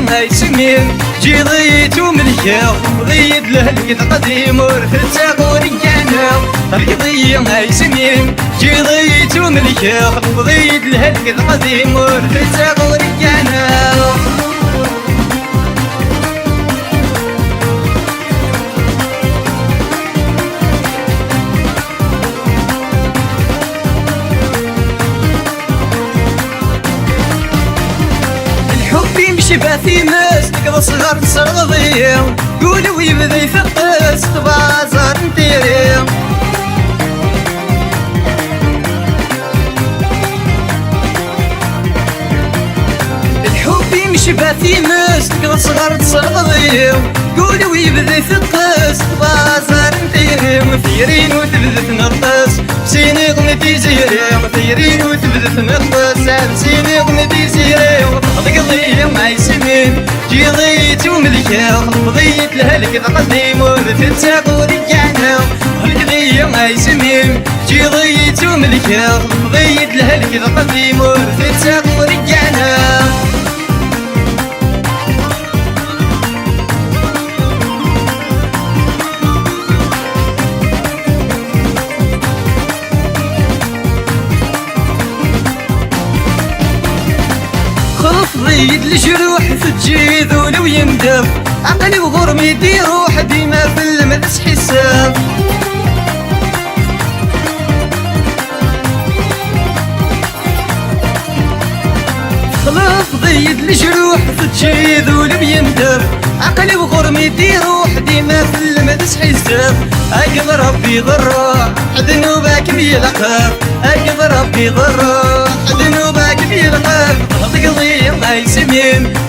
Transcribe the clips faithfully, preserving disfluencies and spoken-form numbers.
Ay semmi, ǧǧiḍ-iyi ttumelkeɣ, tewweḍ-iyi-d lehlak d aqdim ur tettaɣ ur gganeɣ. Rkeḍ-iyi ay semmi, ǧǧiḍ-iyi ttumelkeɣ, tewweḍ-iyi-d lehlak d aqdim ur tettaɣ ur gganeɣ. Lḥubb imecba times, nekk d ṣṣɣer tesserɣeḍ-iyi. Ul-iw yebda iteqqes, tebɛaẓer n tiri. Lḥubb imecba times, nekk d ṣṣɣer tesserɣeḍ-iyi. Ul-iw yebda iteqqes, tebɛaẓer n tiri. Tiri-inu tebda tneqqes, siniɣ n tiziri. Tiri-inu tebda tneqqes, siniɣ n tiziri. Tɣelqeḍ-iyi ay semmi, ǧǧiḍ-iyi ttumelkeɣ, tewweḍ-iyi-d lehlak d aqdim ur tettaɣ ur gganeɣ. Tɣelqeḍ-iyi ay semmi, ǧǧiḍ-iyi ttumelkeɣ, tewweḍ-iyi-d lehlak d aqdim ur tettaɣ ur gganeɣ. Txelṭeḍ-iyi-d lejruḥ, teǧǧiḍ ul-iw yendef. Aql-i ɣur-m i d-iruḥ, dima fell-am ad sḥissef. Txelṭeḍ-iyi-d lejruḥ, teǧǧiḍ ul-iw yendef. Aql-i ɣur-m i d-iruḥ, dima fell-am ad sḥissef. Akked Ṛebbi d ṛṛuḥ, ddnub ad kem-yelqef. Akked Ṛebbi d ṛṛuḥ, ddnub ad kem-yelqef. Tɣelqeḍ-iyi ay semmi,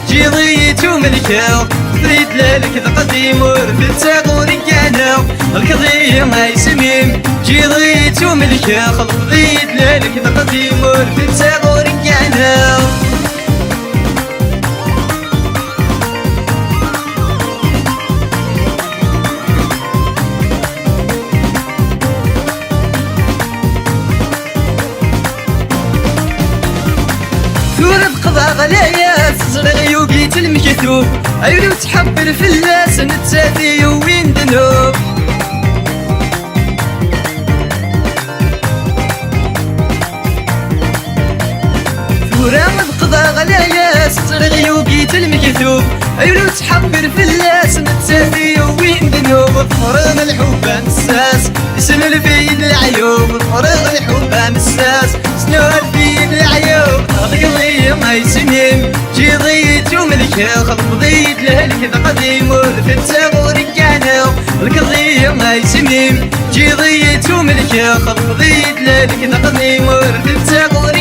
ǧǧiḍ-iyi ttumelkeɣ. Tɣelqeḍ-iyi-d lehlak d aqdim ur tettaɣ ur gganeɣ. Tɣelqeḍ-iyi ay semmi, ǧǧiḍ-iyi ttumelkeɣ. Tɣelqeḍ-iyi-d lehlak d aqdim ur tettaɣ ur gganeɣ. Tura d qḍeɛ ɣlayas, ẓriɣ yugi-tt lmektub. Ay ul-iw ttḥebbiṛ fell-as, nettat i yewwin ddnub. Tura d qḍeɛ ɣlayas, ẓriɣ yugi-tt lmektub. Ay ul-iw ttḥebbiṛ fell-as, nettat i yewwin ddnub. Tefreḍ lḥubb amessas, yesnulef-iyi-d leɛyub. Tefreḍ lḥubb amessas, yesnulef-iyi-d leɛyub. Tɣelqeḍ-iyi ay semmi, ǧǧiḍ-iyi ttumelkeɣ. Tɣelqeḍ-iyi-d lehlak d aqdim ur tettaɣ ur gganeɣ. Tɣelqeḍ-iyi ay semmi, ǧǧiḍ-iyi ttumelkeɣ. Tɣelqeḍ-iyi-d lehlak d aqdim ur tettaɣ ur